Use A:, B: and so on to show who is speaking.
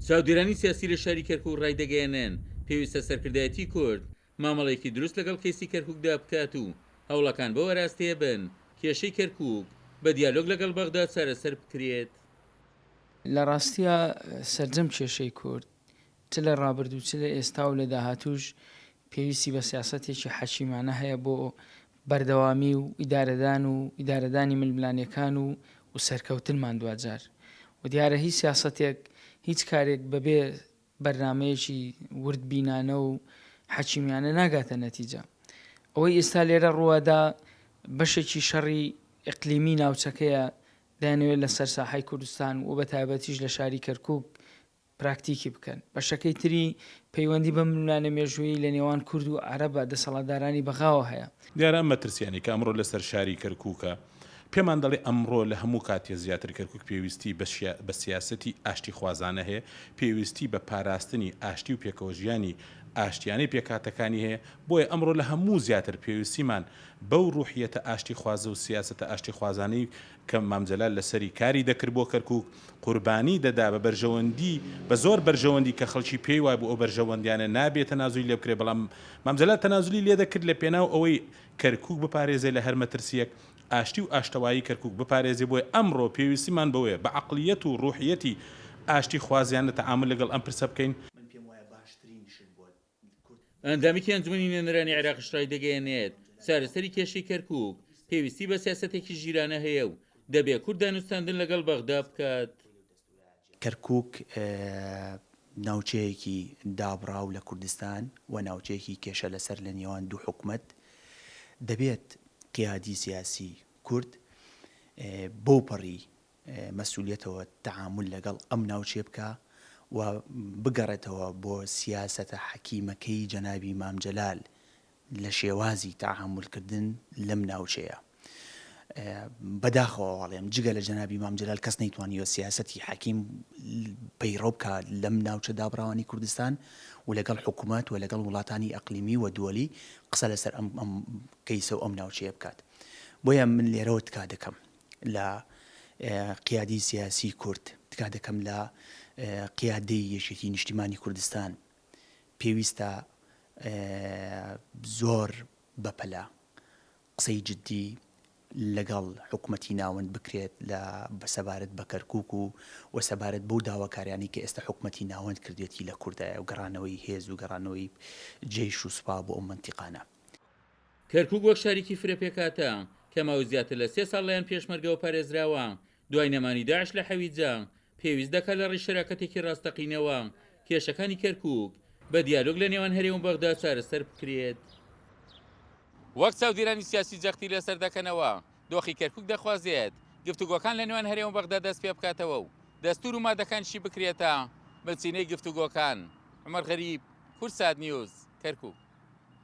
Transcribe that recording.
A: چاودێرانی سیاسی لە شاری کەرکوک ڕایدەگەیەنن، پێویستە سەرکردایەتی کورد مامەڵەیەکی دروست لەگەڵ کەیسی کەرکوکدا بکات و هەوڵەکان بەو ئاراستەیە بن کێشەی کەرکوک بە دیالۆگ لەگەڵ بەغدا چارەسەر بکرێت.
B: لە ڕاستیا سەرجەم کێشەی کورد چ لە ڕابردوو چ لە ئێستا و لە داهاتووش پێویستی بە سیاسەتێکی حەکیمانە هەیە بۆ بەردەوامی و ئیدارەدان و ئیدارەدانی ململانێکان و و سەرکەوتنمان دواجار و دیارە هیچ سیاسەتێک هیچ کارێک بەبێ بەرنامەیەکی وردبینانە و حەکیمیانە ناگاتە نەتیجە. ئەوەی ئێستا لێرە ڕووەدا بەشێکی شەڕی ئیقلیمی ناوچەکەیە دەیانەوێت لەسەر ساحەی کوردستان و بە تایبەتیش لە شاری کەرکوک پراکتیکی بکەن. بەشەکەی تری پەیوەندی بەم ململانێ مێژوویەی لە نێوان کورد و عەرەبە دەسەڵاتدارانی بەغاوە هەیە.
C: دیارە ئەم مەترسیانەی کە ئەمڕۆ لەسەر شاری کەرکوکە پێمان دەڵێ ئەمڕۆ لە هەموو کاتێ زیاتر کەرکوک پێویستی بە سیاسەتی ئاشتیخوازانە هەیە، پێویستی بە پاراستنی ئاشتی و پێکەوەژیانی ئاشتیانەی پێکهاتەکانی هەیە، بۆیە ئەمڕۆ لە هەموو زیاتر پێویستیمان بەو ڕوحیەتە ئاشتیخوازە و سیاسەتە ئاشتیخوازانەی کە مام جەلال لەسەری کاری دەکرد بۆ کەرکوک، قوربانی دەدا بە بەرژەوەندی بە زۆر بەرژەوەندی کە خەڵکی پێی وابوو ئەو بەرژەوەندیانە نابێ تەنازولی لێ بکرێ بەڵام مام جەلال تەنازولی لێ دەکرد لە پێناو ئەوەی کەرکوک بپارێزێ لە هەر مەترسیەک ئاشتی و ئاشتەوایی کەرکوک بپارێزێ بۆیە ئەمڕۆ پێویستیمان بەوەیە بە عەقڵیەت و ڕوحیەتی ئاشتی خوازیانە تەعامول لەگەڵ ئەم پرسە بکەین.
D: من پێم وایە باشترین شت بۆ کورد.
A: ئەندامێکی ئەنجومەنی نوێنەرانی عێراقیش ڕایدەگەیەنێت، چارەسەری کێشەی کەرکوک پێویستی بە سیاسەتێکی ژیرانە هەیە و دەبێ کورد دانوستاندن لەگەڵ بەغدا بکات.
D: کەرکوک ناوچەیەکی دابڕاو لە کوردستان و ناوچەیەکی کێشە لەسەر لە نێوان دوو حکومەت، دەبێت قیادی سیاسی کورد بەوپەڕی مەسولیەتەوە تەعامول لەگەڵ ئەم ناوچەیە بکا و بگەڕێتەوە بۆ سیاسەتە حەکیمەکەی جەنابی مام جەلال لە شێوازی تەعامول کردن لەم ناوچەیە. بەداخەوە ئەڵێم جگە لە جەنابی مام جەلال کەس نەیتوانیوە سیاسەتی حەکیم پەیڕەو بکا لەم ناوچە دابڕاوانی کوردستان و لەگەڵ حکومەت و لەگەڵ وڵاتانی ئەقلیمی و دووەلی قسە لەسەر ئەم ئەم کەیسە و ئەم ناوچەیە بکات. بۆیە من لێرەوە تکا دەکەم لە قیادی سیاسی کورد، تکا دەکەم لە قیادەی یەکێتی نیشتیمانی کوردستان پێویستە زۆر بەپەلە قسەی جدی لەگەڵ حکومەتی ناوەند بکرێت لە سەبارەت بە کەرکوک و و سەبارەت بەو داواکاریانەی کە ئێستا حکومەتی ناوەند کردوێتی لە کوردایە و گەڕانەوەی هێز و گەڕانەوەی جەیش و سوپا بۆ ئەو مەنتیقانە.
A: کەرکوک وەک شارێکی فرە پێکهاتە کە ماوەی زیاتر لە سێ ساڵ لایەن پێشمەرگەوە پارێزراوە، دوای نەمانی داعش لە حەویجە، پێویست دەکات لە ڕێی شەراکەتێکی ڕاستەقینەوە کێشەکانی کەرکوک بە دیالۆگ لە نێوان هەرێم و بەغدا چارەسەر بکرێت. وەک چاودێرانی سیاسی جەختی لەسەر دەکەنەوە، دۆخی کەرکوک دەخوازێت گفتوگۆکان لە نێوان هەرێم و بەغدا دەستپێبکاتەوە و دەستور و مادەکانیشی بکرێتە بنچینەی گفتوگۆکان. عومەر غەریب، کوردسات نیوز، کەرکوک.